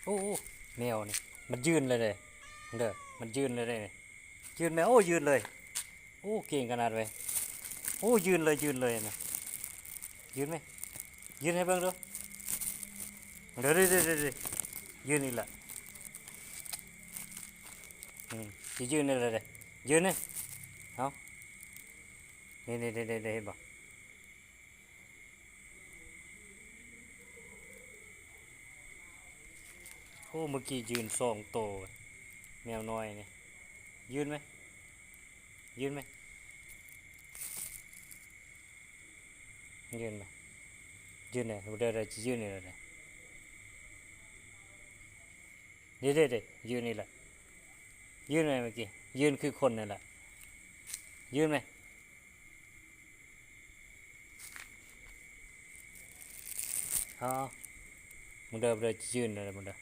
ໂອ້ ແມວນີ້ ມັນຢືນເລີຍເດ້ ເດີ ມັນຢືນເລີຍເດ້ ຢືນແມ່. ໂອ້ ຢືນເລີຍ. ໂອ້ ເກັ່ງຂະໜາດເວີຍ. ໂອ້ ຢືນເລີຍ ຢືນເລີຍນະ. ຢືນແມ ຢືນໃຫ້ເບິ່ງດູ. ເດີໆໆໆ ຢືນອີກລະ. ອືມ ຊິຢືນນີ້ລະເດ້ ຢືນນີ້. ເອົາ ນີ້ໆໆໆ ເຫັນບໍ່? ໂອ້ ເມື່ອກີ້ຢືນສອງໂຕ ແມວນ້ອຍນີ້. ຢືນໄໝ? ຢືນໄໝ? ຢືນໄໝ? ຢືນແດ່ ເດີໆ ຊິຢືນນີ້ລະເດ້. ເດ້ໆໆ ຢືນນີ້ລະ ຢືນໄໝເມື່ອກີ້ ຢືນຄືຄົນນີ້ລະ. ຢືນໄໝ? ເອົາ ເບິ່ງເດີ ເບິ່ງເດີ ຢືນເດີ ເບິ່ງເດີ.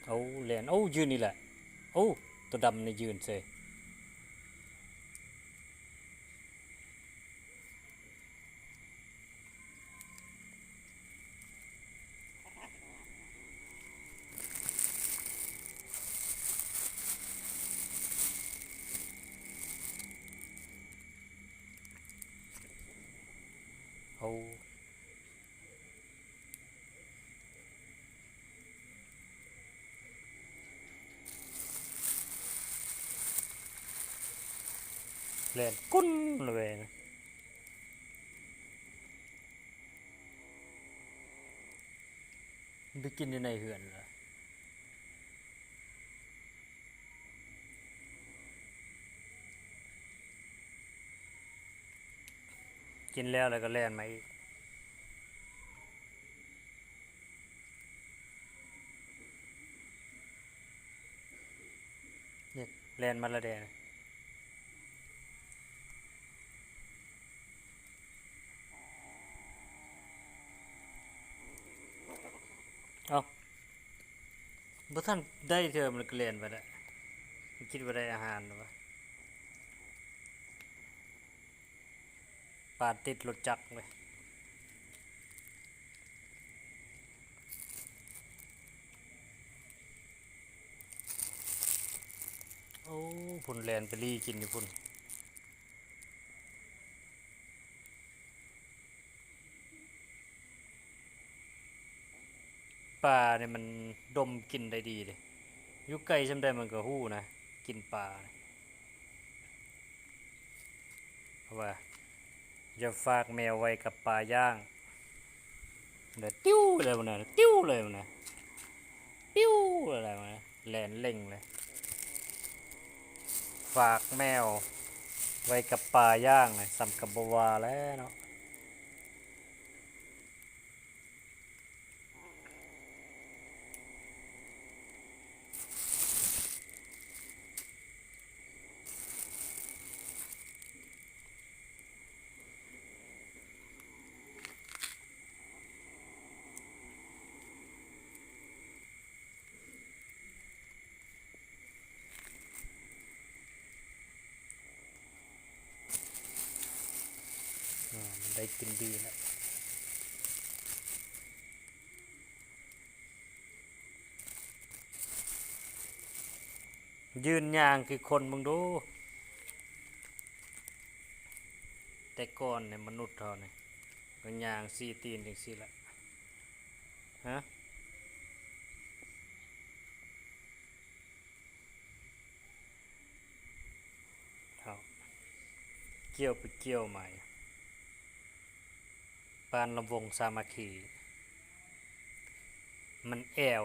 ເອົາ ແລ່ນ ເອົາ ຢືນອີກລະ. ໂອ້ ໂຕດຳນີ້ຢືນເສີຍ. ເອົາ ແລ່ນກຸ້ນລະເວີຍ. ໄປກິນຢູ່ໃນເຮືອນລະ ກິນແລ້ວ ແລ້ວກໍແລ່ນມາອີກ. ນີ້ ແລ່ນມາລະແດ່. ເອົ້າ ບໍ່ທັນໄດ້ເທື່ອ ມັນກໍແລ່ນໄປແລ້ວ. ມັນຄິດວ່າໄດ້ອາຫານແລ້ວວະ. ປານຕິດລົດຈັກເວີຍ. ໂອ້ ພຸ້ນແລ່ນໄປລີ້ກິນຢູ່ພຸ້ນ. ປານີ້ມັນດົມກິ່ນໄດ້ດີເດ້ ຢູ່ໃກ້ສ່ຳໃດມັນກໍຮູ້ນະ ກິ່ນປາ. ເພາະວ່າຢ່າຝາກແມວໄວ້ກັບປ່າຢ່າງ ແລ້ວຕິວເລີຍພຸ້ນນະ ຕິວເລີຍພຸ້ນນະ ປິວເລີຍພຸ້ນນະ ແລ່ນເລັ່ງເລີຍ. ຝາກແມວໄວ້ກັບປ່າຢ່າງ ສ່ຳກັບບໍ່ວ່າແລ້ວເນາະ. ອາ ມັນໄດ້ກິນດີແລ້ວ. ຢືນຍ່າງຄືຄົນເບິ່ງດູ. ແຕ່ກ່ອນນີ້ມະນຸດເຮົານີ້ກໍຍ່າງສີ່ຕີນຈັ່ງຊີ້ລະ ຮະ. ເອົາ ກ່ຽວໄປກ່ຽວມາຢູ່ ປານລຳວົງສາມັກຄີ ມັນແອວ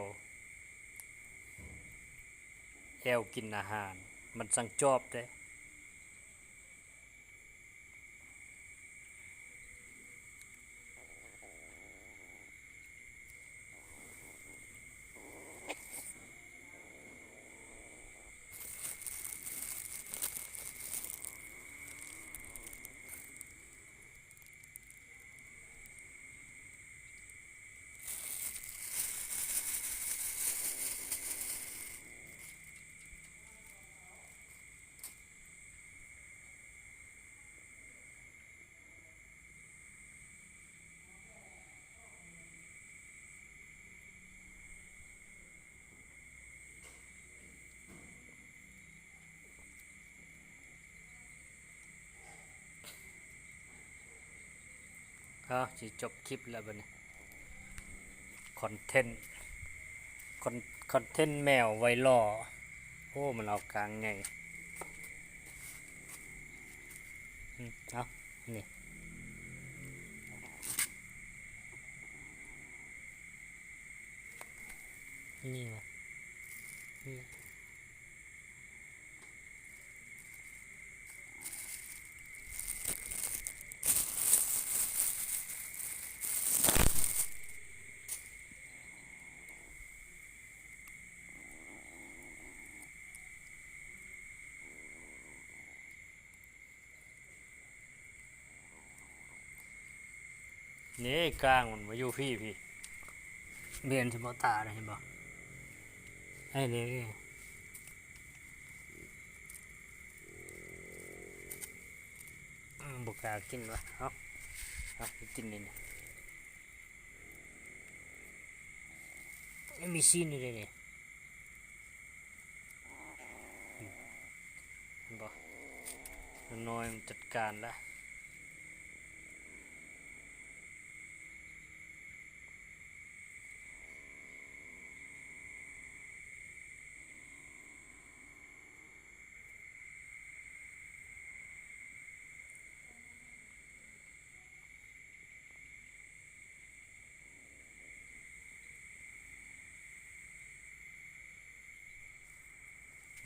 ແອວກິນອາຫານ ມັນຊ່າງຈອບເດ້. ອ ເອົາ ຊິຈົບຄລິບແລ້ວບັດນີ້ ຄອນເທັນ ຄອນ ຄອນເທັນແມວໄວລໍ້. ໂອ້ ມັນເອົາກາງໃຫຍ່. ອືມ ເອົາ ນີ້ ນີ້ຫວາ ນີ້. ນີ້ ກ້າງມັນມາຢູ່ພີ້ ພີ້ ເບນຊິບໍ່ຕາໄດ້ ເຫັນບໍ່? ໄອ້ນີ້ ອືມ ບໍ່ກ້າກິນວະ. ເອົາ ເອົາ ກິນນີ້ ມີຊີ້ນຢູ່ເດ້ນີ້. ເຫັນບໍ່? ນ້ອຍມັນຈັດການລະ.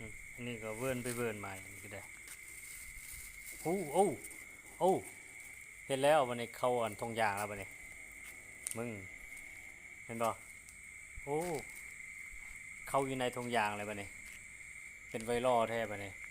ອືມ ອັນນີ້ກໍເວີນໄປເວີນມາ ອັນນີ້ກໍໄດ້. ໂອ້ ໂອ້ ໂອ້ ເຫັນແລ້ວບັດນີ້ ເຂົ້າອັນທົ່ງຢາງແລ້ວບັດນີ້ ມຶງ ເຫັນບໍ່? ໂອ້ ເຂົ້າຢູ່ໃນທົ່ງຢາງແລ້ວບັດນີ້ ເປັນໄວລໍ້ແທ້ບັດນີ້.